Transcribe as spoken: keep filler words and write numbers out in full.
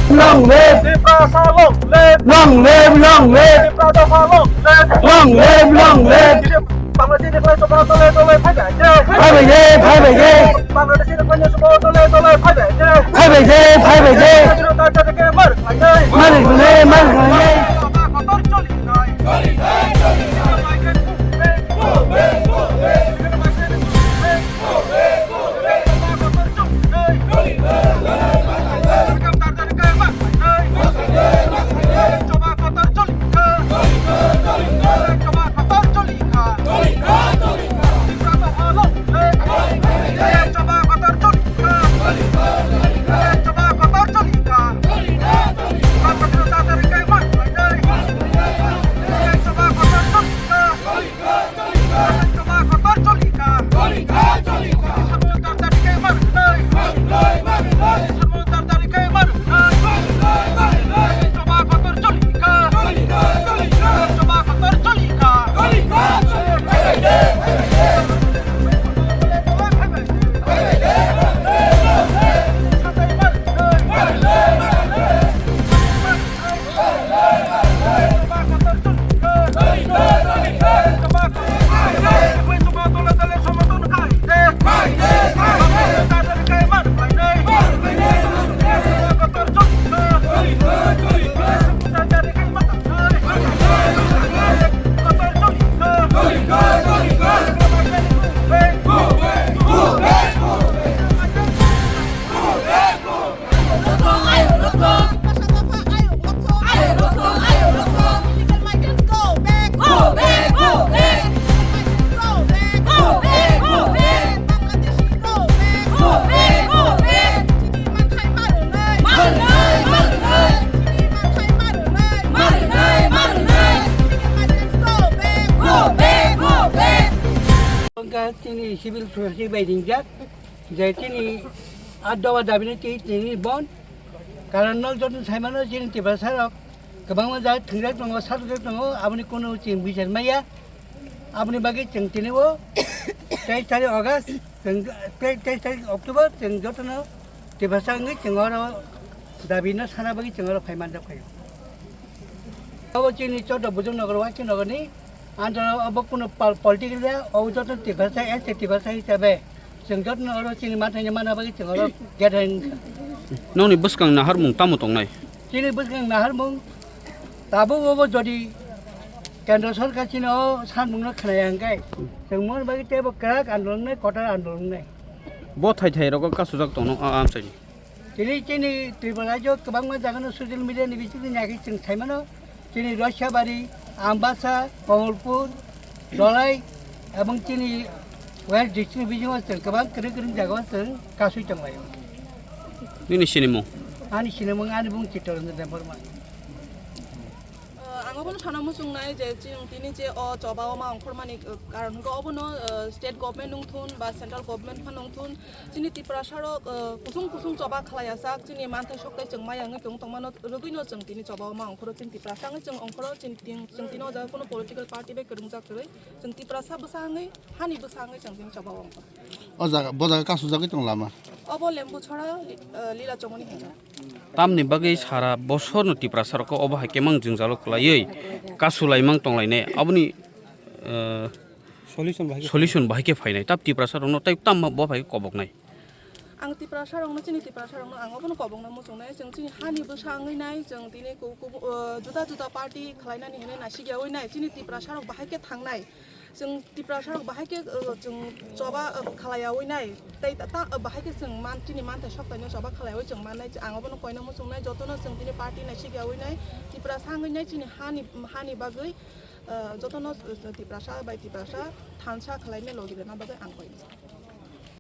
Long live! Tiprasa long live! Long live, long live! Tipra dopha long live! Long live, long live! Bangladesh ni khlai tongma dole dole phai bai de. Phai bai de, phai bai de. Bangladesh ni khlai tongma dole dole phai bai de. Phai bai de, phai bai de. Mari khlai, mari khlai. Kotor choli nai. Illegal migrants go back. Go back, go back. Illegal migrants go back. Go back, go back. Bangladeshi go back. Go back, go back. Chini manthai ma rwnai. Ma rwnai, ma rwnai. Chini manthai ma rwnai. Ma rwnai, ma rwnai. Illegal migrants go back. Go back, go back. Chini civil society bai ringjak. Je chini adwa dabini twi tini bon. Karon no joto saimano chini Tiprasa rok kwbangma jaga thwngjak tongo, sajak tongo, aboni kunu chwng bichar maya. Aboni bagwi chwng tini o teis tarik August, chwng teis, teis tarik October, chwng jotono Tiprasa wngwi chwng oro dabino sana bagwi chwng oro phai manjak phaio. Abo chini Choto Bujong Nogor, Wachi Nogorni andro abo kunu pol-, political ya, o joto Tiprasa, S T Tiprasa hisabe chwng jotono oro chini manthai mana bagwi chwng oro gathering. Nokni bwskang naharmung tamo tongnai? Chini bwskang naharmung tabuk obo jodi Kendra Sorkar chini o sanmungno khnaya hwnkhe chwng mon bagwi teibo kwrak andolong nai, kotor andolong nai. Bo thai thai rogo kasujak tongno a amchaini. Tini chini Tripura rajyo kwbangma jagano social media ni bisingtwi naikhe chwng saimano, chini Roisabari, Ambasa, Komolpur, Dolai, ebong chini West district bisingo chwng kwbang kwrwng kwrwng jagao chwng kasui tonglaio. Nini sinimung? Ani sinimung, ani bung Chittaranjan Debbarma. Uh, ang obono sana muchungnai je chwng tini je o choba o ma ongkhormani, uh, karon hwnkhe obono, uh, state government wngthun ba central government phano wngthun, chini Tiprasa rok, uh, kusung kusung choba khlai ya sak, chini manthai soktai chwng maya wngwi tong tongmano rwgwino chwng tini choba o ma ongkhoro, chini Tiprasa wngwi chwng ongkhoro, chini tin-, chwng tini o jaga kuno political party bai kwrwngjak kwrwi, chwng Tiprasa bwsa wngwi, hani bwsa wngwi chwng tini choba o ongkhoro. O jaga, bo jaga kasujagwi tong lama? Obo Lembuchhora, li-, uh, Lila Chomoni hinjak. Tamni bagwi sara bosorno Tiprasa rokno obo hai khe mang jwngjalo kwlaiwi kasulaimang tonglainai. Aboni, eh, solution bahai khe solution bahai khe phainai. Tab Tiprasa rokno tei tam bo phai koboknai. Ang Tiprasa rokno, chini Tiprasa rokno ang obono kobokna muchungnai. Chwng chini hani bwsa wngwi nai, chwng tini ku-, ku-, eh, juda juda party khlainani hinwi naisik yaui nai. Chini Tiprasa rok bahai khe thangnai. Chwng Tiprasa rok bahai khe, uh, chwng choba, uh, khlaiyaui nai, tei ta, ta, uh, bahai khe chwng man, chini manthai soktaino choba khlaiyaui chwng mannai, ang obono koina muchungnai, jotono chwng tini party naisik yaui nai, Tiprasa wngwi nai chini hani, hani bagwi, uh, jotono, uh, Tiprasa bai Tiprasa thansa khlaina logi rwna bagwi ang koinai.